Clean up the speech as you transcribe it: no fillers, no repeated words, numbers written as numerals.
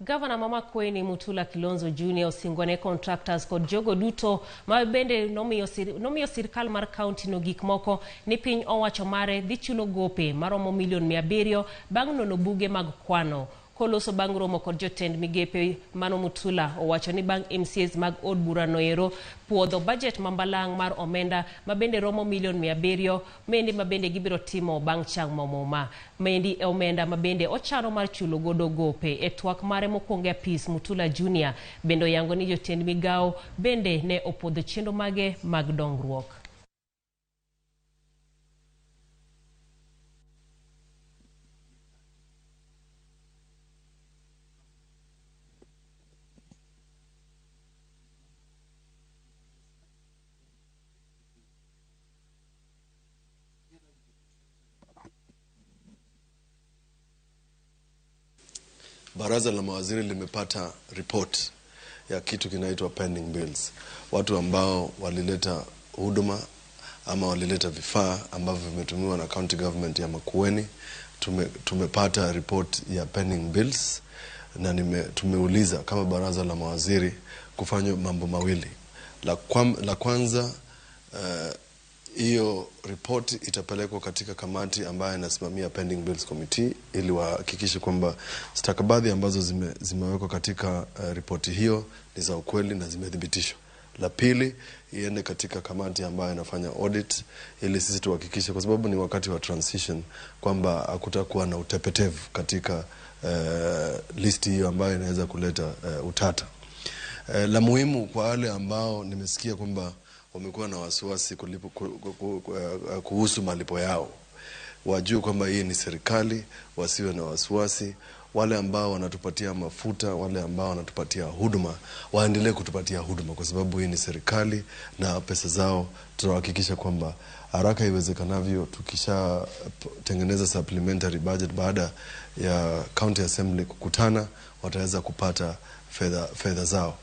Gavana ma Makueni Mutula Kilonzo Junior osingone contractors kod jogo duto ma bende nomiyo sirkal mar kaunti no gik moko ni piny owacho mare dhi chulo gope maromo milion 700 bang' nono buge mag kwano. Koloso bang' romo kod jotend migepe mano Mutula owacho ni bang' MCAs mag od bura noero puodho budget ma mbalang' mar omenda ma bende romo milion 700 mendi ma bende gibiro timo bang' chamo muma. Mendi e omenda ma bende ochano mar chulo godo gope. E twak mare mokwongo e apis Mutula Junior bende oyango ni jotend migawo bende ne opuodho chenro mage mag dongruok. Baraza la mawaziri limepata report ya kitu kinaitwa pending bills. Watu ambao walileta huduma ama walileta vifaa ambavyo vimetumiwa na county government ya Makueni. Tumepata report ya pending bills na tumeuliza kama baraza la mawaziri kufanya mambo mawili. La kwanza, hiyo report itapelekwa katika kamati ambayo inasimamia Pending Bills Committee ili wahakikishe kwamba stakabadhi ambazo zimewekwa katika ripoti hiyo ni za ukweli na zimethibitishwa. La pili, iende katika kamati ambayo inafanya audit ili sisi tuhakikishe, kwa sababu ni wakati wa transition, kwamba hakutakuwa na utepetevu katika listi hiyo ambayo inaweza kuleta utata. La muhimu kwa wale ambao nimesikia kwamba wamekuwa na wasiwasi kuhusu malipo yao, wajue kwamba hii ni serikali, wasiwe na wasiwasi. Wale ambao wanatupatia mafuta, wale ambao wanatupatia huduma, waendelee kutupatia huduma, kwa sababu hii ni serikali na pesa zao tunahakikisha kwamba haraka iwezekanavyo tukishatengeneza supplementary budget baada ya county assembly kukutana, wataweza kupata fedha zao.